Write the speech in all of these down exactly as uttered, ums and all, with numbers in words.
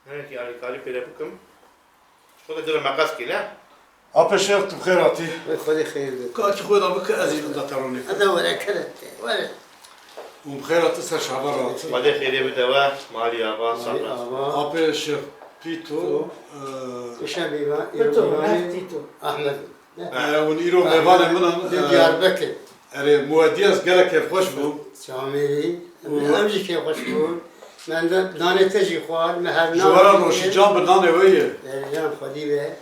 Hinekî alîkarî pê re bikim. Ji xwe de dûre meqes kî, ne? Apê Şêx, tu bi xêr hatî. Wê Xwedê xêr be. Ka ki xwe da bike, ez ê min da teronê. Hede were kere te, were. Hûn bi xêr hatin, ser şeva re hatin. Xwedê xêrê bide we, malî ava, Malî sağ ava. Apê Şêx Pîto, Tu. e, Uşa bîva, Pîto, Pîto. Ahmed. E, hûn îro mêvanê min in, Li e, Diyarbekir. Erê, Muwediyaz gelek kêfxweş bû. Camêrî, Û em jî kêfxweş bûn. Me de nanê te jî xwar, me her Ji nan wera jî Roşîcan bi nanê we ye. Erê, yan xwedî be.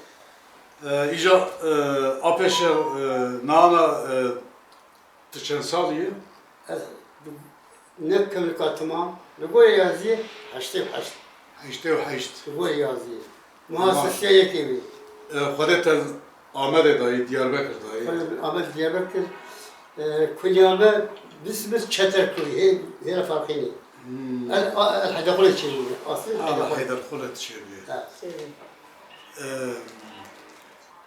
E, îja, e, Apê Şêx, e, nana, e, tu çend salî ye? Ez Ne kemlika timam, li gorî yaziyê heştê û heşt. Heştê û heşt. Li gorî yaziyê. Maşallah. Muhasisiya yekê bî. E, Xwedê te Amedê dayî, Diyarbekir dayî. Xwedê Amed Diyarbekir, e, kunya me Bismil Çeterkurî, hê, hêra Farqînê. Hmm. El, a, El Heyderxulê çêbû. Aslî Hala Heyderxulê. Heyderxulê çêbû. Ha. Çêbû. E,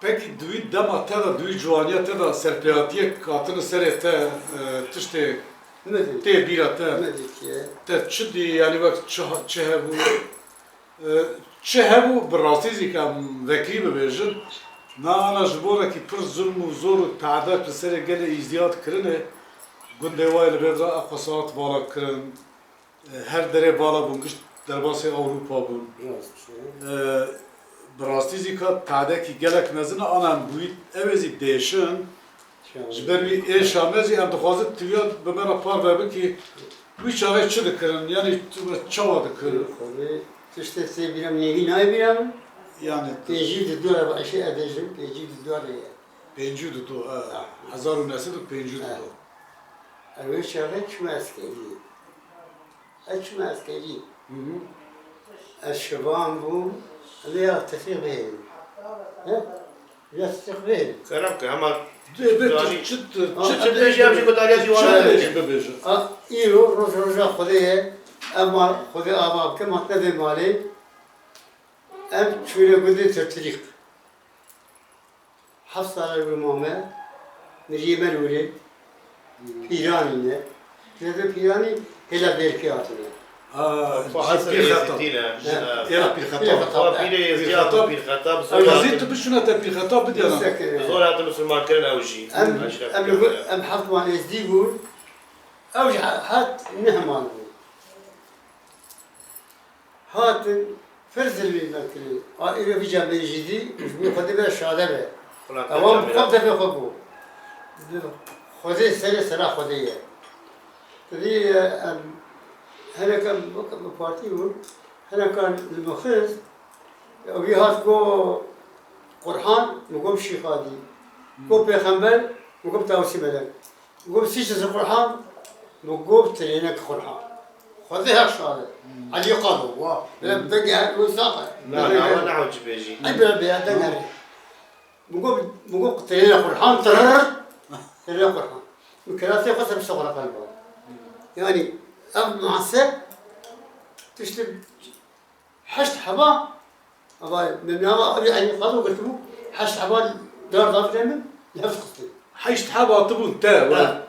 Pekî di wî dema te de, di wî ciwaniya te de serpêhatiyek hatine serê te, e, tiştê Min dî. tê bîra te? Min dîtiye. Te çi dî, yanî wek çi ha-, çi hebû? E, çi hebû, bi rastî zî ke em vekirî bibêjin, na ana ji bo rekî pir zulm û zor û tehdek li serê gelê Êzidî hat kirinê, gundê wayê li vê dira Eqwesat vala kirin. Her derê vala bûn, gişt derbasê Ewropa bûn. Rast e. E, bi rastî zî ka tadekî gelek mezin e, ana em bi wî, ew ê zî dêşin. Çawa? Ji ber wî êşa me zî em dixwazin tu ya bi me re parve bikî. Wî çaxê çi dikirin? Yanî tu me çawa dikirin? Xwedê tiştê sê bîra min nêvî nayê bîra min. Yanî tu Pêncî û du re, eşê edêjim, pêncî û du re ye. Pêncî û du, ha. Ha. Hezar û neh sed û pêncî û du. Ha. Ew ê çaxê çûme eskeriyê. Ez çûme eskerî. Hı hı. Ez şivan bûm. Lê ya tefîq bihêlim. He? Ya tefîq bihêlim. Kerem ke, hema Dê be, tu çi, tu, Ha, çi, çi bêjî, em jî gotariya dîwana çi bêjî, bibêje. A, îro roj roja Xwedê ye. Em mal Xwedê ava bikin, mat nebe malê. Em çûne gundê Tirtirîq. Heft sala ew mame, miriyê me li wir e. Pîranî ne. Zêde pîranî hêla Dêrikê hatine. Ha, Xwe Pîr Xetap. Êzidî ne. Ne. Êra Pîr Xetap. Xwe pîrê Êzidî hatin, Pîr Xetap, zor Ew Êzidî hatin. Tu bişûne te Pîr Xetap bidiyana. Zor hatin misilman kirin ew jî. Em, Eşref em li Pîr vir, Xetap. Em heft wan Êzidî bûn. Ew jî he-, hat neh mal bûn. Hatin pir zilmî me kirin. A îro vî camêrî jî dî, ji bo Xwedê be şade be. Ewan bi xwe bi devê xwe bû. Xwedê serê sera Xwedê ye. Dibî, em, hinek em wek bi partî bûn, hinekan li min xist, wî hat got Qur'an, min got Şîxadî. Got Pêxember, min got Tawusî Melek. Got, "Sî ji Qur'an?" Min got, "Tirênek Qur'an." Xwedê her şade. Hmm. Elî Qalo, wa. Hmm. Bira dengê her wê sax e. Na, na, wa ne hewcî bêjî. Ay, bira bêya deng herê. Min got, min got, "Tirênek Qur'an, tırr." Tirênek Qur'an. Min kirasê xwe ser pişta xwe re qelba. Hmm. Yanî, ev mase, tiştê Heşt heba, ava, min nava evî Elî Qalo girtibû, heşt heba dar davî min, li hev xistin. Heşt heba tibûn te, we Ha.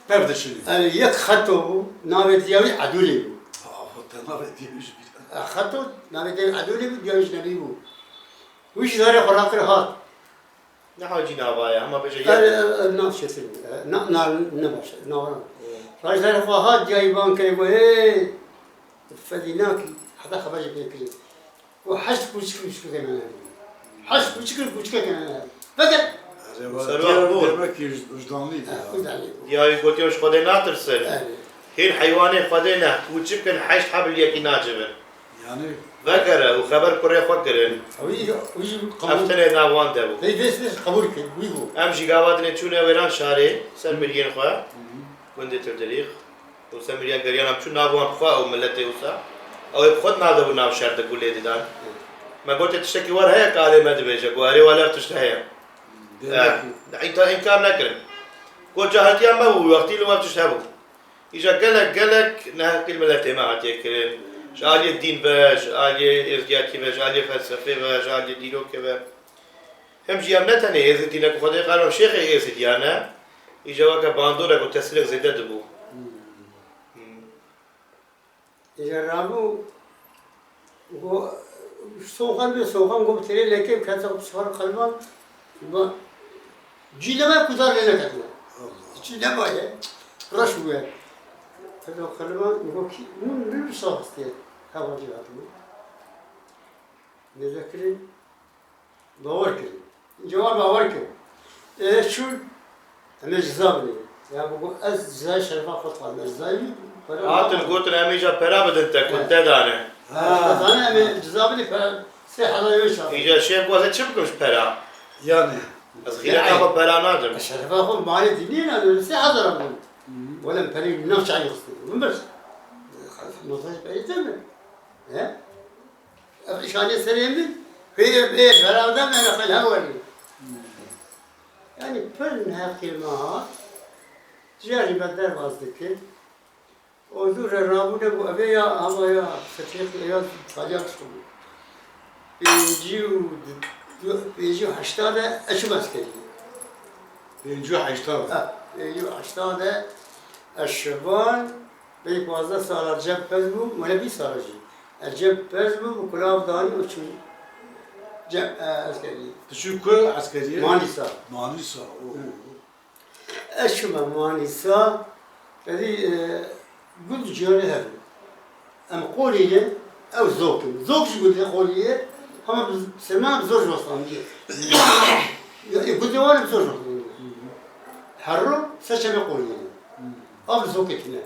tev dişinî. Erê, yek Xeto bû, navê diya wî Edûlê bû. Ah, te navê diya wî ji bîr. E, Xeto, navê diya wî Edûlê bû, diya wî ji Nebî bû. Wî jî zarê xwe rakir hat. Ne hacî nava ye, hema bêje Ev, yek. ev, ev nav çetin, e, na, na, ne baş, nava. Rajdarê xwe hat, diyayî ban kirê, got, "Hey, fedî nakî, heta xeber jî pê kirê." Got, "Heşt kûçik û kûçikê me hene. Heşt kûçik û kûçikê me hene. Veke." Erê, Serwa diya bû. Demek ki wijdanlî. Eh, wijdanlî bû. Diyayî gotiye, "Ji Xwedê natirsin. Evet. Hîn heywanê Xwedê ne, kûçik in, heşt heb li yekî nacivin." Yanî Vekere û xeber kurê xwe kirin. Wî, wî jî Ev qebûl. Tenê nav wan de bû. Vê, vê, vê qebûl kir, wî bû. Em jî gava dinê çûne wêran şarê, ser miriyên xwe, Hı hı. gundê Tirdirîx. Û ser miriyan geriyan em çûn nav wan xwe û miletê wisa. Ew ê bi xwe di nav de bû nav şer de gulê didan. Hı. Me gotê tiştekî wer heye, ka alê me dibêje, got, "Erê, wele ev tişt heye." Demek Eh, ki. Înkar, înkar nekirin. Got, "Cahiltiya me bû, wextî li we tişt hebû." Îja gelek, gelek neheqî li miletê me hatiye kirin. Ji aliyê dîn ve, ji aliyê êzgiyatî ve, ji aliyê felsefê ve, ji aliyê dîrokê ve. Hem jî em ne tenê êzidî ne ku Xwedê qalo şêxê êzidiyan e, îja weke bandorek û tesîrek zêde dibû. Hmm. Hmm. Îja rabû Go, soxan bê soxan, go, bi têrê lekê kete bi çar qelban. Ba, cî nebe ku dar lê neketine. Çi nemaye. Reş bûye. Kete qelban, go, kî, min, min sax istiye. Hevalî hatibû. Nêze kirin. Bawer kirin. Cewab bawer kir. Ê çûn, em ê ciza bidin. Ya bu, ez cizayê şerefa xwe dixwazim. Ez cizayê wî para Hatin gotin em ê ca pera bidin te, ku Evet. te dane. Ha. Dane em ê ciza bidin, pera sê hezar euro çarpın. Îca şêx, ez ê çi bikim ji pera? Yani. Ez xîreta Yani. xwe pera nadim. Şerefa xwe malê dînî ne, sê hezar bidin. Hı. Wele em perî nav çayî xistin. Min bir. Notaj perî te mi? He? Ev îşanê serê min, pê, pê, beraber me, me xel hew werî. Yani pir neheqê me hat, ciya jî me derbas dikir. O zû re rabûne bû, eve ya, ama ya, fetêq ya, Talyan çûbû. Pêncî û du, pêncî û heşta de ez çûm eskeriyê. Pêncî û heşta de? Ha, pêncî û heşta de ez şivan, Bê pazdeh sala cem pez bû, wele bîst sala jî. Ez cem pez bû, bi kulav danî û çû cem, e, eskeriyê. Tu çû ku eskeriyê? Manîsa. Manîsa, o. Hı. Ez çûme Manîsa, tedî, e, gund ciyanê hev in. Em qolî ne, ew zok in. Zok jî gundê qolî ye, hema bi, sema bi zor ji westandiye. Ya, e, gundê wan bi zor ji westandiye. Her ro ser çemê qolî ye. Ev zokê tune.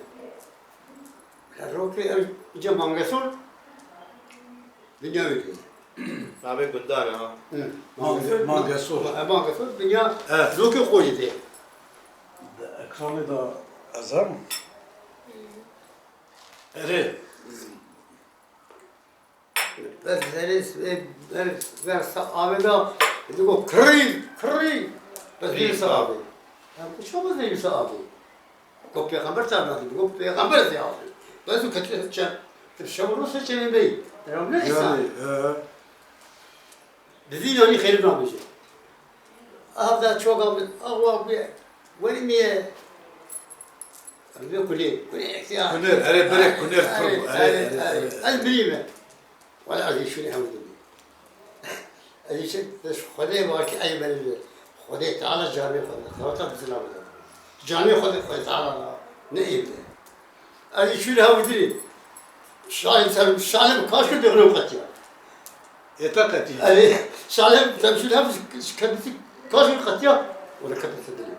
Rokê ev, îca Mangesol, dinya wê dî. Navê gundan e ha. Hı. Mange-, Mangesol. Mangesol. Ma-, Mangesol, dinya Evet. zokê xwe jî dê. Di ekranê de ez hem. Erê. Bes zerê sibê ber, ber sa avê da, digo kirî, kirî. Bes Kirî, zerê sa ha. avê. Ya, ku çawa zerê sa avê? Go pêxember çav nadî, go pêxember zê avê. Bes û kete çe, tu şev û roj ser çemê bey. Deram ne insan. Yani, he. Dizî yanî xêrî nabêje. Av da çoka min, awa bê, werî miye. Bê kulê, kulê, ya. Kuner, erê, berê, kuner, erê, kurbu, erê, erê, erê, erê. erê. Ez birî me. Wala ez ê şûnê hew dibî. Ez ê şûn, ez Xwedê vakî ey berê. Xwedê Teala canê xwe de, xewta bizina bide. Canê xwe de Xwedê Teala na, ne ê bide. Ez ê şûnê hew dibî. Şalê ser, şalê min kaş kir dixin qetiya. Ê te qetiya. Erê, şalê min ser şûnê hew, kendisi kaş kir qetiya. Wala kete sedrê.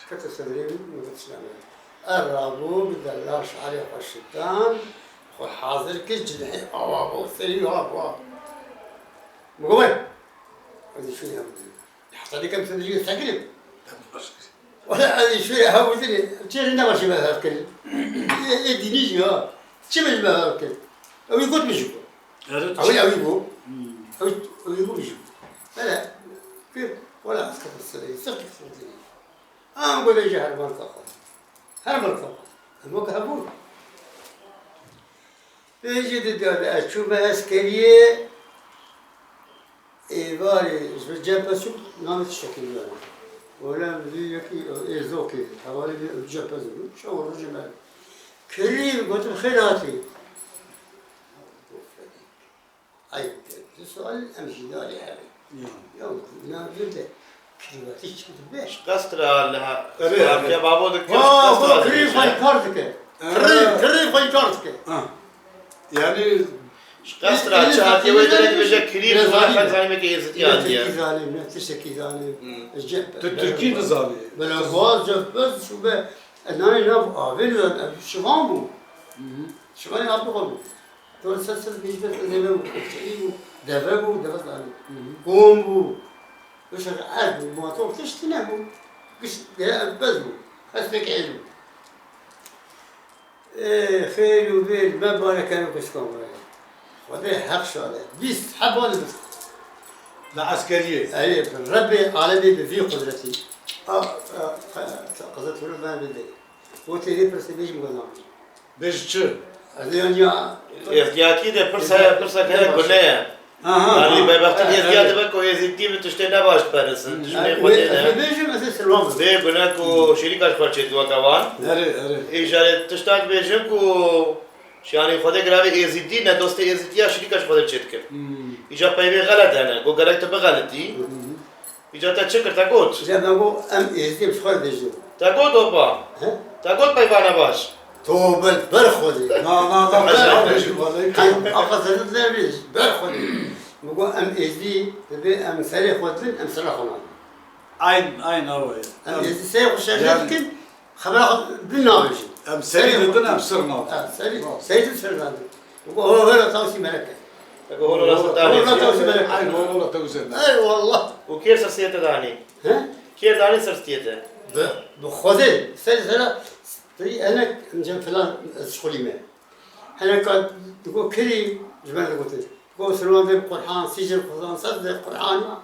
Kete sedrê min, min got, "Şalê min." Er rabû, bi delal şalê xwe şitan, xwe hazir kir, cinehê awa bo, serî ha bo. Min got, "Wê, ez ê şûnê hew dibî." Heta dî kem sedrê sekirim. Wala ez ê şûnê hew dibî. Çê ne başê me hev kirin. Ê, ê dînî jî ha. Çi min ji me hev kir? Ew ê got min ji bo. Ewî, ewî bû. Hmm. Ewî, ewî bû min ji bo. Hele, kir, wala ez ketim sedrê, sextî ketim sedrê. Am gote ji hermalka xwe. Hermalka xwe. Hermalka hebû. Pêncî di diyar de ez çûme eskeriyê, êvarê ji bin cephe çûm, namê tiştekî niyane. Wele min dî yekî êzokê, hevalê min cephe zû. Şew rojê me kirî, gotim, "Xêr hatî." Ey, du sual em jî nalê hev in. Ya. Ya, na, bir de kirîvatî çi dibe? Qestra li ha-, Erê, erê. Cevabo dikir, Ha, qestra ho, kirî dikir. Xwe inkar dike. Ha. Kirî, kirî xwe inkar dike. Ha. Yani, Qestra, Ê, çi hatiye wê ê, direkt ê, bêje kirî, ê, zû xelk zanî me ke êzidî Ê, andiye. Tirkî zanî, ne tiştekî zanî. Hmm. Ji, Tu tirkî dizanî. Belengaz, cevbez, şube, e, nanê nav avê li, e, şivan bû. Hı hı. Şivanê av bixwe bû. Dor ser ser bêjde, ez ê bû, çi bû, deve bû, deve zanî. Hı hı. Kom bû. Wişek erd bû, motor tiştî nebû. Giş, gere ez bez bû. Hesteke êl bû. Ê, xêr û vêl, me barekeno kuşkan we. Xwedê heq şade. Bîst heba li bîst. Li eskeriyê. Erê, bi Rebbê alemê bi vî qudretî. A, a, qe-, qezet hûrû me bide. Û têrê pirsê bêjim gunam. Bêj çi? Ez ê ya. Êzdiyatî de pirsa, pirsa kere gune ye. Aha, Yani aha. Bêbextî Evet, êzdiya evet. dibe ku êzidî bi tiştê ne baş diperesin. Hı. Tiştê Evet, xwe tê ez ne. ê bêjim, ez ê silwan bim. Bê gune ku şirîka ji xwe çêdiweke wan. Erê, erê. Îjarê tiştak bêjim ku Şiyanî Xwedê giravê Êzîdî ne, dostê Êzîdiya şirîka ji Xwedê çêdikin. Hmm. Îca peyvê xelet hene, got gerek tu bixelitî. Hmm. Îca te çi kir, te got? Îca me got, em Êzîdî em ji xwe dibêjin. Te got opa? He? Te got peyva ne baş? Tobe, ber Xwedê. Na, na, na, Ber na, Xwedê. Qey, aqa zerret nebêj, ber Xwedê. Min got, em Êzîdî, dibê em serê xwe din, em sera xwe nadin. Eyn, eyn awa ye. Em Em, Êzîdî serê xwe şerê yani, dikin, Xebera xwe din nabêjin. Em serî didin, em sir nadin. Em serî, serî din sir nadin. Û hol, hol tawsî melek e. Ego hol ola sir danî. Hol ola tawsî melek e. Ay, hol ola tawsî melek. Ey wallah. Û kêr sir siyete danî? He? Kêr danî sir siyete? Bi, bi Xwedê. Serî sera, serî enek, cem filan, ez şixulî me. Hene ka digo kirî, ji ber digotin. Go Silvan de Qur'an, sicil Qur'an, sed de Qur'an.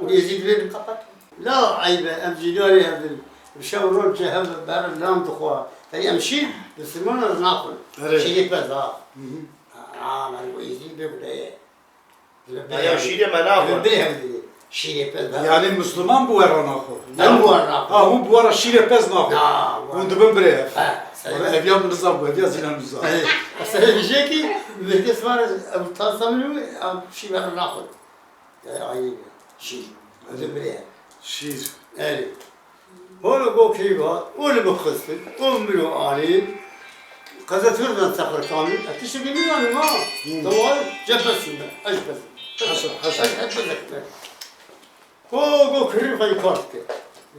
Û Êzîd vê. La eybe, em jî nayê hev din. Bi şev roj ji hev ber lan dixwe. Tenê em şîr, bi Silvan re naxwin. Erê. Şîrê pez ha. Hı hı. Ha, me go Êzîd bê gude ye. Ya şîrê me naxwin. Bê hev din. Şîrê pez ha. Yani Müslüman bu era naxwe. Em bu era naxwin. Ha, hûn bu era şîrê pez naxwin. Na, bu ara. Hûn dibin birê hev. Ha, sen. Ev ya min niza bu, ev ya zîna niza. Erê. Sen vijekî, vê kes var, ev tasa min û, ev şîrê me naxwin. Ey, ayî. Şîr. Hadi bire. Şîr. Erê. Holo go keyva, o li bixistin, o miro alî. Qeze turdan seqir kamî. E, tiştekî min anî ma. Hmm. Tewal, cephesin be. Ez cephesin. Haşa, haşa. Ez hep bezekme. Ko go kirî xwe kar dike.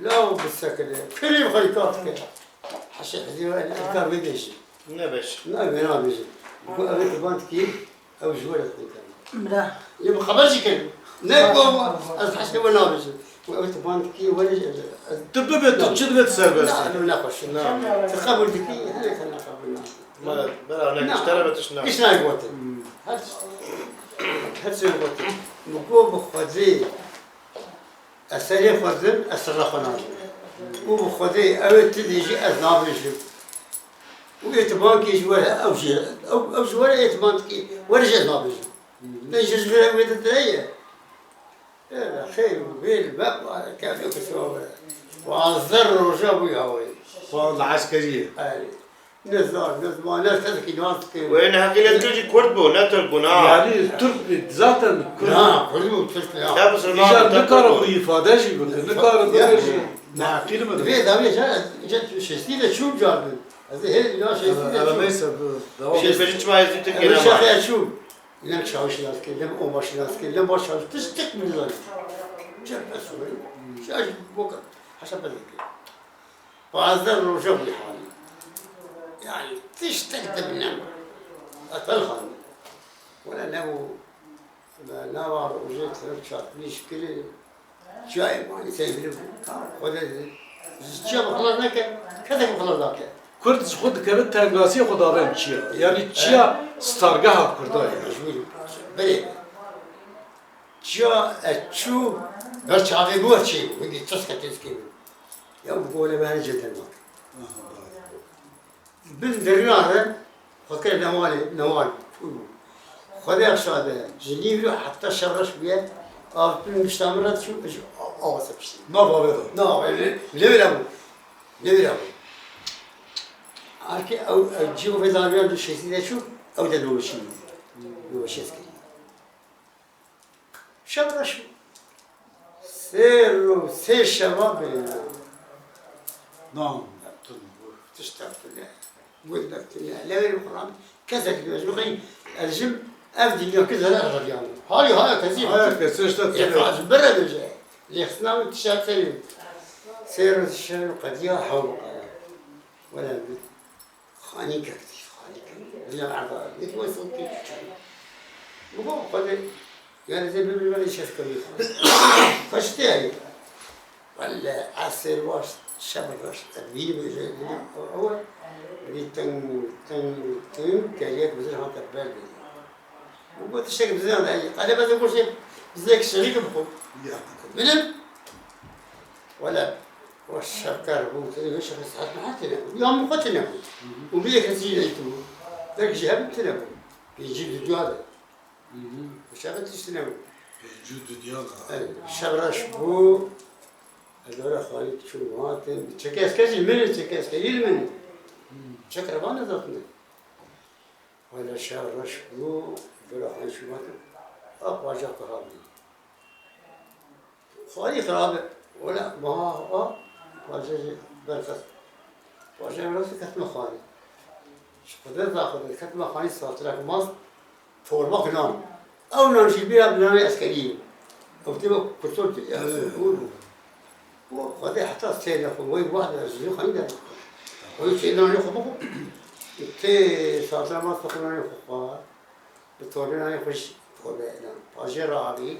Law bisekine. Kirî xwe kar dike. Heşê hezî ve enkar bibêjin. Nebêjin. Ne, vê nabêjin. Ku ev ê tu ban dikî, ew ji we re dixin. Bira. Yê bi xeber jî kirin. Ne ku ez heşê we nabêjim. Ku ew ê tu ban dikî, we jî ez. Tu bibe, tu çi dibe, tu serbest. Na, ew ne xweş. Na. Tu qebûl dikî, hinek ne qebûl nakî. Ma, bira, ne, Na. Kiştara be tişt na. Kişt nayê gotin. Hmm. Her, her şey gotin. Min ku bi Xwedê Ez serê xwe din, ez sirra xwe nadim. Û bi Xwedê ew ê tu dê jî ez nabêjim. Û êtibankê ji we re, ew jî, ew, ew ji we re êtiban dike, we re jî ez nabêjim. Te ji, ji vir ew ê dide ye. Ê, xeyr û vêl be, kevê ku siwa we re. Pazdeh roja bû ya we. Pa li eskeriyê. Erê. Ne zar, ne ziman, ne kesekî nas dike. Wê neheqî lê dike jî Kurd bû, ne Tirk bû, na. Yani Türk zaten Kurd. Na, Kurd bû, Türk ya. Ya Musulman, Îcar nikare xwe îfade jî bike, nikare bike jî. Neheqî li me dike. Vê demê ca, ca şêstî de çûm cardin. Ez ê hê ina şêstî de çûm. Neyse, devam. Şêstî çima ez Tirkiye. Şêstî çûm. Lem çawişî nas dike, lem obaşî nas dike, lem baş çawiş, tiştek min zanî. Cem Esûrî. Şaş boka. Haşa pezeke. Pazdeh roja bû halî. Yani tiştek de nebû. Etel xanî. Wele nebû. Nava rojê tirk çarpîş kirî. Çiyayê manî seyvî bû. Xwedê ji çiya bi xilas neke. Kesek bi xilas nake. Kurd ji xwe dikeve tengasiyê xwe davên çiya. Yani çiya stargeha Kurda ye. Mecbûr. Berê. Çiya ez çû ber çavê min we çê bû, wekî tirs ketê dikê min. Ya bi gole me henî cêde nake. Bin derîna re xwe kir newalê, newal çû bû. Xwedê şade, ji nîvro heta şev reş bûye, av bin gişta min re çû, ji awa se piştî. Nav avê de. Nav avê, lê, lê vira bû. Lê vira bû. Arkê ew, ew cî û vê dawiyan du şêstî de çû, ew de nûweşî bû. Nûweşî ez kirî. Şev reş bû. Sê roj, sê şeva bêne. Nan, tun bû. Tiştek tune. Gundek tune. Lewê Quran kesek dibe. Ji xwe ez jim ev dinya ki zere reviyano. Halî haya tezî. Haya kesê işte tune. Êfaz bire bêje. Lêxistina min tiştek serî. Sê roj şev qediya hewl qaya. Wele Xanî kek dî, xanî kek. Dîna erda, yek wê sokê çû. Bû Xwedê, yani zê bibir bere şef kemî xwe. Kaçtı yani. Welle, esêr baş, şev baş. Bîr bêje, bîr ew, bîr teng, teng, teng, geliyek bizir hate ber bêje. Bû tiştek bizir hate, qede bezê goşê, bizek şerîk bixwe. Ya. Bilim. Wele, o şevker bû, tenê wê şevê saet niha tine bû. Ya min xwe tine bû. Û bê kesî jî neytibû. Belkî ji hev tine bû. Pêncî û du diya de. Hı hı. O şevê tişt tine bû. Pêncî û du diya de. Evet, şev reş bû. Ez ora xalî çû hatin. Çeke esker jî min, çeke esker jî min. Hı. Çek revan ez hatine. Hele şer reş bû, bira xwe şûmet. A paja xirab bû. Xwarî xirab e. Wele maha a paja jî berxist. Paja wele ketime xwarî. Ji qudreta Xwedê ketime xwarî satirek mast. Torba nan. Ew nan jî bîra bi nanê eskerî ye. Ew tê wek kurtol tê. Ya, Evet. Û, û Xwedê heta sê lexwe, wey wahde ez jî xwîn de. Wey sê nanê xwe bixwe. Tê satra ma xwe nanê xwe xwar. Bi torbê nanê xwe jî torbe nan. Pajê re avî.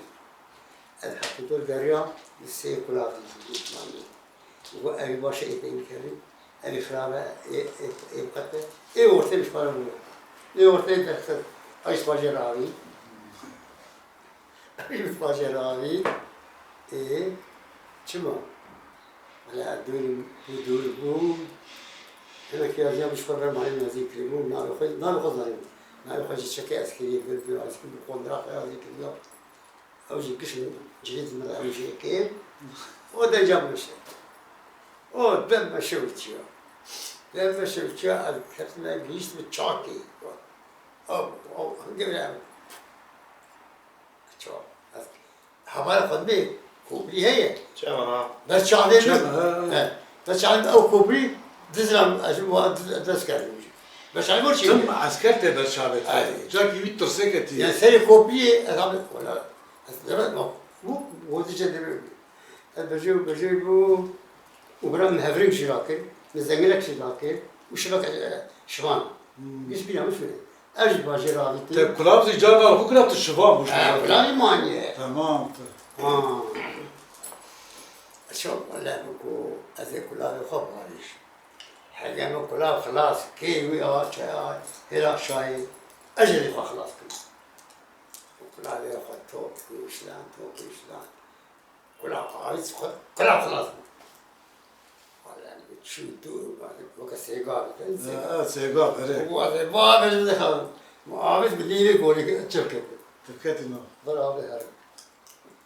Ez heta dor geriya, sê kulav dî. Got, "Evî baş e, ê peyî bikerî, evî xirab e, ê, ê, ê biqete, ê ortê bi xwe re bûye. Ê ortê derxist, ay ji pajê re avî." Evî bi pajê re avî, ê, çima? Wele dûr bû, dûr bû. Hinek ya jiyan bi ji xwe re malê nazî kirî bû, navê xwe, navê xwe zanî bû. Navê xwe ji çekê eskerî, bir, bir, bir, bi qondira xwe yazî kiriya. Ew jî giş min cilît min re ew jî kir. O derca min şe. O dem me şew çiya. Dem me şew çiya, ez ketime gihîştime çakê. O, o, o, hingê bile ew. Ço, ez hebara xwe dibê koprî heye. Çema ha. Ber çavê Çema, min. Ha, ha. He. Ber çavê min ew koprî dizilam, ez ji wan diz-, dest kerdim jî. Ber çavê min çi? Tim esker tê ber çavê te. Ay. Cakî wî tirsê ketî. Yani serê kopriyê, ez abi, wala, ez demet ma, bu, bu dice demet. Ez bejê, bejê bu, û bira min hevrêk jî rakir, min zengilek jî rakir, û şivek, e, şivan. Hmm. Giş bîra min şûne. Ev jî bajêr avî tê. Te kulav zî carna xwe kira tu şivan bû. E, şivan. Kulavî maniye. Tamam, te. Ha. Çok önemli ku ez ê kulavê xwe barîş. Hege min kulav xilas kê wî a çaya hêla şayê. Ez jî xwe xilas kim. Kulavê xwe top kişlan, top kişlan. Kulav avî xwe, kulav xilas bû. Wele çû dûr, weke sêga bike, sêga. Ha, sêga, berê. Û wazê, va, bejê de xew. Ma avî bi nîvê golê çiv kete. Tifketî no. Ber avê herin.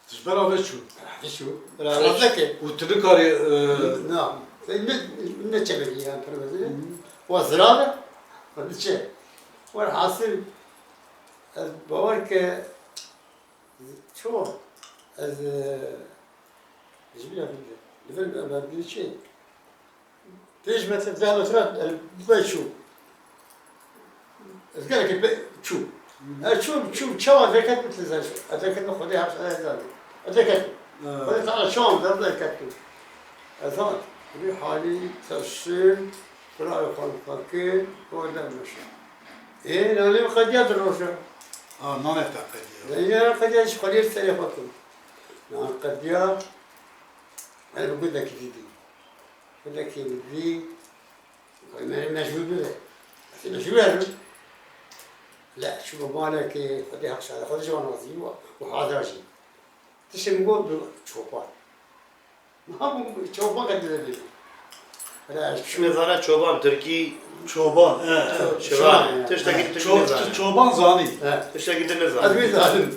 Tu ji ber avê çû. Ber avê çû. Ber avê Xelat çû. Neke. Û tu nikarî, e, Na. Ne, ne çemekî yan pir mezin. Hı hı. Wa zirave. Wa diçe. Werhasil, ez bawer ke Ço, ez, e, ji bîra binde. Li vir em, em, em, çi? Pênc metre, deh metre, em, bê çû. Ez gelekî bê çû. Ez çûm, çûm, çawa derket min tizan. Ez derket min Xwedê hemşire ez zanî. Ez derket min. Ha. Xwedê Teala çawa min derket min. Ez zan, bi halî, tevşin, Kulavê xwe li xwe kir, orada meşe. Ê, nanê min qediya di roja. A, nanê te qediya. Nanê min qediya, ji xwediyê serê xwe kim. Nan qediya, ez bi gundekî dî dî. Gundekî min dî, me mecbûr bibe. Ez ê mecbûr herim. Le, çû bi malekê, xwedê heq şare, xwedê ji wan razî bû, û hazira jî. Tiştê min got, bi çopan. Niha bû çoban qedî de bêjin. Hele ez Çi nizane çoban, tirkî Çoban, e, e. Çoban, çoban, e. Tiştekî E, tu ço-, nizane. Tu çoban zanî. E. Tiştekî tu nizane. Ez wî zanim.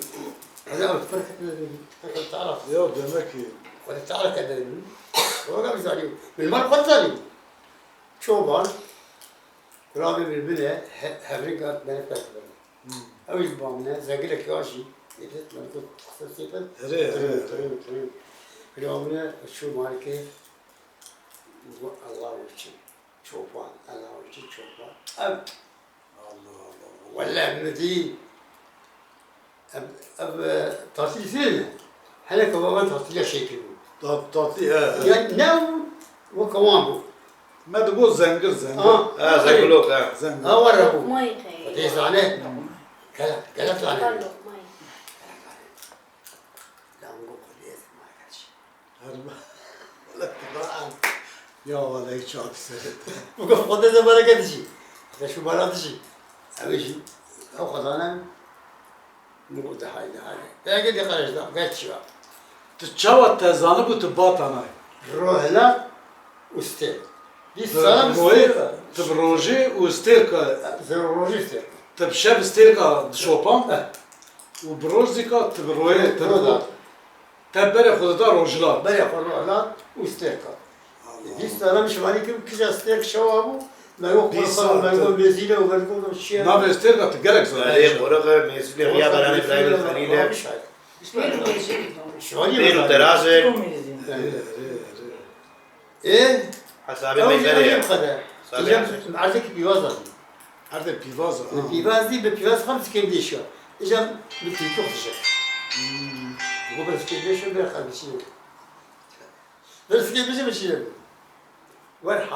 Ez ew ferq etmez. Ferq taraf. Ya demek ki. Xwedê taraf kede. Xwedê zanî. Min mal xwe zanî. Çoban. Kulavê min bine, he-, hevrêka bereket bine. Hmm. Ew jî bamne, zengilek ya jî, êdî, min got, qisê sêpel. Erê, erê, erê. Erê, erê. Kulavê min çû malkê, got, Allah için çoban, Allah için çoban. Ev, Allah, Allah, Allah. Wele min dî, Ev, ev, e, tatilî sê ne? Hele ke baban tatîla şey kiribû. Ta-, tatî, he, he. Ya ne bû? Weke wan bû. Me digot zengil, zengil. Ha, ha, zengilok, he. Zengil. Ha, were bû. Lokmayê xeyr. Xwedê zane. Lokmayê. Gelek, gelek zane. Lokmayê. Lan bu Xwedê zane. Her ma-, wele tu ba-, ya wele hiç çak seret. Bu Xwedê de bereket jî. Xwedê şu bala dijî. Ew jî. Ew Xwedane. Min got, "De haydi, haydi." Peyakê dê qereş da, gel çiya. Tu çawa te zanibû tu bata nayê? Rohila û stêr. Dî Bi salam royê, stêr. Tu bi rojê û stêrka. Zero rojê stêr. Tu bi şev stêrka dişopan. Eh. Û bi roj zîka tu bi royê, tu bi Roda. Te berê xwe dida rojhilat. Berê xwe rojhilat û stêrka. Allah. Dî salam şivanî kim kija stêrk şewa bû, Mego Pîsa, Qurxan, Mego te- Mezîle û Mego Şiya. Navê stêrka tu gelek zor. Erê, Qurxe, Mêzîlê, Xiya Beranê, Îbrahîmê Xelîlê. Şiarî Pêr û Terazê. Ê? Hesabê Meyzerê ye. Hesabê Hesabê. Erdekî pîvaz da. Erdê pîvaz e. Bi pîvaz dî, bi pîvaz xwe bi sikêm dêşiya. Îja bi tîkûx dije. Go bi sikêm dêşiya, bi xwe biçîne. Bi sikêm dije biçîne. Welhas.